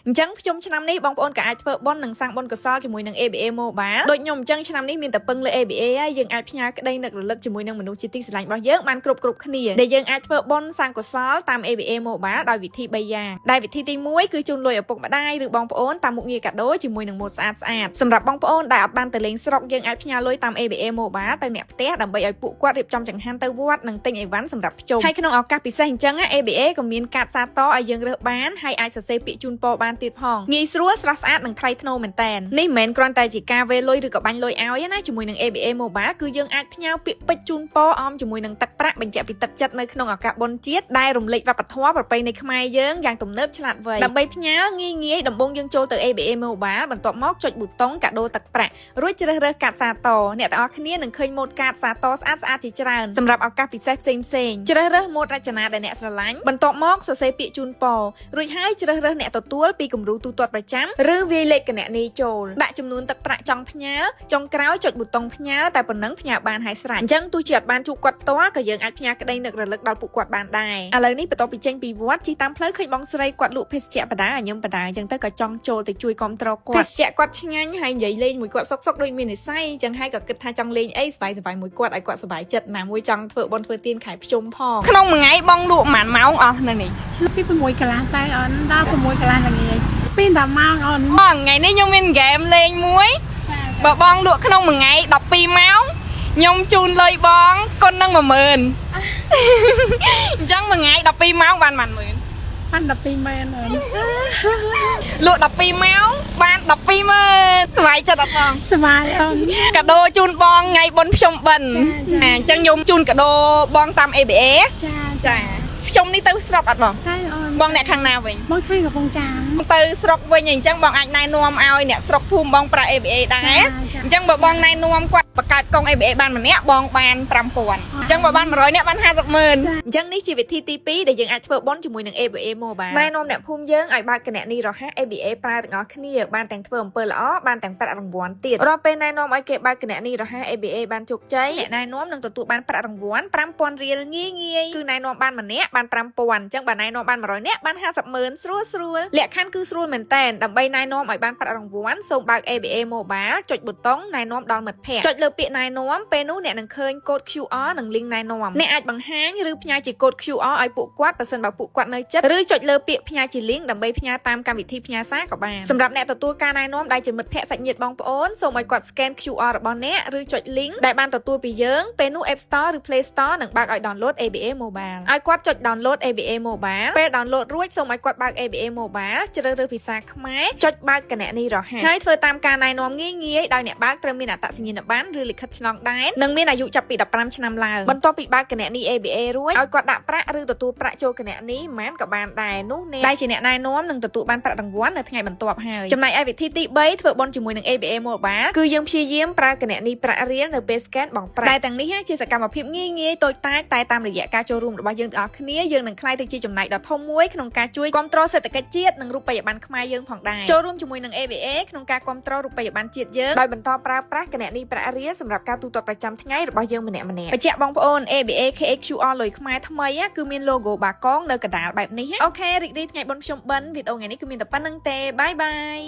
អញ្ចឹងភ្ជុំឆ្នាំនេះបងប្អូនក៏អាចធ្វើបុណ្យនិងសាងបុណ្យកុសលជាមួយនឹង ABA Mobile ដូចខ្ញុំអញ្ចឹងឆ្នាំនេះមានតែពឹងលើ ABA ហើយយើងអាចផ្ញើក្តីនឹករលឹកជាមួយនឹងមនុស្សជាទីស្រឡាញ់របស់យើងបានគ្រប់គ្រប់គ្នាដែលយើងអាចធ្វើបុណ្យសាងកុសលតាម ABA Mobile ដោយវិធី3យ៉ាងដែលវិធីទី1គឺជូនលុយឪពុកម្ដាយឬបងប្អូនតាមមុខងារកាដូជាមួយនឹងម៉ូតស្អាតស្អាតសម្រាប់បងប្អូនដែលអត់បានទៅលេងស្រុកយើងអាចផ្ញើលុយតាម ABA Mobile ទៅអ្នកផ្ទះដើម្បីឲ្យពួកគាត់រៀបចំចង្ហាន់ទៅវត្តនិងទិញអីវ៉ាន់សម្រាប់ភ្ជុំហើយក្នុងឱកាសពិសេសអញ្ចឹង ABA ក៏មានកាតសាតឲ្យយើងរើសបានហើយអាចសរសេរពាក្យជូនពរបានទៀតផងងាយស្រួលស្រស់ស្អាតនិងថ្លៃថ្នូរមែនតើនេះមិនមែនគ្រាន់តែជាការវេរលុយឬក៏បាញ់លុយឲ្យណាជាមួយនឹង ABA Mobile គឺយើងអាចផ្ញើពាក្យពេចន៍ជូនពរអមជាមួយនឹងទឹកប្រាក់បញ្ជាក់ពីទឹកចិត្តនៅក្នុងឱកាសបុណ្យជាតិដែលរំលេចវប្បធម៌ប្រពៃណីខ្មែរយើងយ៉ាងទំនើបឆ្លាតវៃដើម្បីផ្ញើងាយងាយដំបូងយើងចូលទៅ ABA Mobile បន្ទាប់មកចុចប៊ូតុងកាដូទឹកប្រាក់រួចជ្រើសរើសកាតសាតអ្នកទាំងអស់គ្នានឹងឃើញម៉ូតកាតសាតស្អាតស្អាតជាច្រើនសម្រាប់ឱកាសពិសេសផ្សេងផ្សេងជ្រើសរើសម៉ូតរចនាដែលអ្នកស្រឡាញ់បន្ទាប់មកសរសេរពាក្យជូនពររួចហើយជ្រើសរើសអ្នកទទួលពីគំរូទូទាត់ប្រចាំឬវាយលេខគណនីចូលដាក់ចំនួនទឹកប្រាក់ចង់ផ្ញើចុងក្រោយចុចប៊ូតុងផ្ញើតែប៉ុណ្ណឹងផ្ញើបានហើយស្រេចអញ្ចឹងទោះជាអត់បានជួបគាត់ផ្ទាល់ក៏យើងអាចផ្ញើក្តីនឹករលឹកដល់ពួកគាត់បានដែរឥឡូវនេះបន្ទាប់ពីចេញពីវត្តជិះតាមផ្លូវឃើញបងស្រីគាត់លក់ភេសជ្ជៈបដាញឹមបដាអញ្ចឹងទៅក៏ចង់ចូលទៅជួយគាំទ្រគាត់ភេសជ្ជៈគាត់ឆ្ងាញ់ហើយនិយាយលេងមួយគាត់សុកសុកដូចមាននិស្ស័យអញ្ចឹងហើយក៏គិតថាចង់លេងអីសប្បាយសប្បាយមួយគាត់ឲ្យគាត់សប្បាយចិត្តណាមួយចង់ធ្វើបុណ្យធ្វើទានខែភ្ជុំផង ក្នុងមួយថ្ងៃបងលក់ប្រហែលម៉ោងអស់នៅនេះ? ពី6កន្លះទៅអូនដល់6កន្លះល្ងាចពី10ម៉ោងអូន បងថ្ងៃនេះខ្ញុំមានហ្គេមលេងមួយ ចា។ បើបងលក់ក្នុងមួយថ្ងៃ12ម៉ោងខ្ញុំជូនលុយបងគុណនឹង10000អញ្ចឹងមួយថ្ងៃ12ម៉ោងបានប៉ុន្មានម៉ឺន? បាន12ម៉ឺនអូន។ លក់12ម៉ោងបាន12ម៉ឺនសប្បាយចិត្តអត់បង? សប្បាយអូន។ កាដូជូនបងថ្ងៃបុណ្យភ្ជុំបិណ្ឌ ចា អាអញ្ចឹងខ្ញុំជូនកាដូបងតាម ABA ចា។ ចាភ្ជុំនេះទៅស្រុកអត់បង? តែអូន។ បងអ្នកខាងណាវិញ? បងខាងកំពង់ចាម។ ទៅស្រុកវិញអញ្ចឹងបងអាចណែនាំឲ្យអ្នកស្រុកភូមិបងប្រើ ABA ដែរអញ្ចឹងបើបងណែនាំគាត់បង្កើតកុង ABA បានម្នាក់បងបាន5000អញ្ចឹងបើបាន100នាក់បាន50ម៉ឺន។ អញ្ចឹងនេះជាវិធីទី2ដែលយើងអាចធ្វើបុណ្យជាមួយនឹង ABA Mobile ណែនាំអ្នកភូមិយើងឲ្យបើកគណនីរហ័ស ABA ប្រើទាំងអស់គ្នាបានទាំងធ្វើអំពើល្អបានទាំងប្រាក់រង្វាន់ទៀតរាល់ពេលណែនាំឲ្យគេបើកគណនីរហ័ស ABA បានជោគជ័យអ្នកណែនាំនឹងទទួលបានប្រាក់រង្វាន់5000រៀលងាយងាយគឺណែនាំបានម្នាក់បាន5000អញ្ចឹងបើណែនាំបាន100នាក់បាន50ម៉ឺនស្រួលស្រួលលក្ខខណ្ឌគឺស្រួលមែនតែនដើម្បីណែនាំឲ្យបានប្រាក់រង្វាន់សូមបើក ABA Mobile ចុចប៊ូតុងណែនាំដល់មិត្តភ័ក្តិចុចលើពាក្យណែនាំពេលនោះអ្នកនឹងឃើញកូដ QR និង link ណែនាំអ្នកអាចបង្ហាញឬផ្ញើជាកូដ QR ឲ្យពួកគាត់ប្រសិនបើពួកគាត់នៅចិត្តឬចុចលើពាក្យផ្ញើជា link ដើម្បីផ្ញើតាមកម្មវិធីផ្ញើសារក៏បានសម្រាប់អ្នកទទួលការណែនាំដែលជាមិត្តភ័ក្តិសាច់ញាតិបងប្អូនសូមឲ្យគាត់ scan QR របស់អ្នកឬចុច link ដែលបានទទួលពីយើងពេលនោះ App Store ឬ Play Store នឹងបើកឲ្យ download ABA Mobile ឲ្យគាត់ចុច download ABA Mobile ពេល download រួចសូមឲ្យគាត់បើក ABA Mobile ជ្រើសរើសភាសាខ្មែរចុចបើកគណនីរហ័សហើយធ្វើតាមការណែនាំងាយងាយដោយអ្នកបើកត្រូវមានអត្តសញ្ញាណប័ណ្ណឬលិខិតឆ្លងដែននិងមានអាយុចាប់ពី15ឆ្នាំឡើងបន្ទាប់ពីបើកគណនី ABA រួចឲ្យគាត់ដាក់ប្រាក់ឬទទួលប្រាក់ចូលគណនីប៉ុន្មានក៏បានដែរនោះអ្នកដែលជាអ្នកណែនាំនឹងទទួលបានប្រាក់រង្វាន់នៅថ្ងៃបន្ទាប់ហើយចំណែកឯវិធីទី3ធ្វើបុណ្យជាមួយនឹង ABA Mobile គឺយើងព្យាយាមប្រើគណនីប្រាក់រៀលនៅពេល scan បង់ប្រាក់ដែលទាំងនេះជាសកម្មភាពងាយងាយតូចតាចតែតាមរយៈការចូលរួមរបស់យើងទាំងអស់គ្នាយើងនឹងក្លាយទៅជាចំណែកដ៏ធំមួយក្នុងការជួយគាំទ្រសេដ្ឋកិច្ចជាតិនិងរូបិយប័ណ្ណខ្មែរយើងផងដែរចូលរួមជាមួយនឹង ABA ក្នុងការគាំទ្ររូបិយប័ណ្ណជាតិយើងដោយបន្តប្រើប្រាស់គណនីប្រាក់រៀលសម្រាប់ការទូទាត់ប្រចាំថ្ងៃរបស់យើងម្នាក់ៗបញ្ជាក់បងប្អូន ABA KHQR លុយខ្មែរថ្មីគឺមាន logo បាគងនៅកណ្ដាលបែបនេះOK រីករាយថ្ងៃបុណ្យភ្ជុំបិណ្ឌវីដេអូថ្ងៃនេះគឺមានតែប៉ុណ្ណឹងទេbye bye.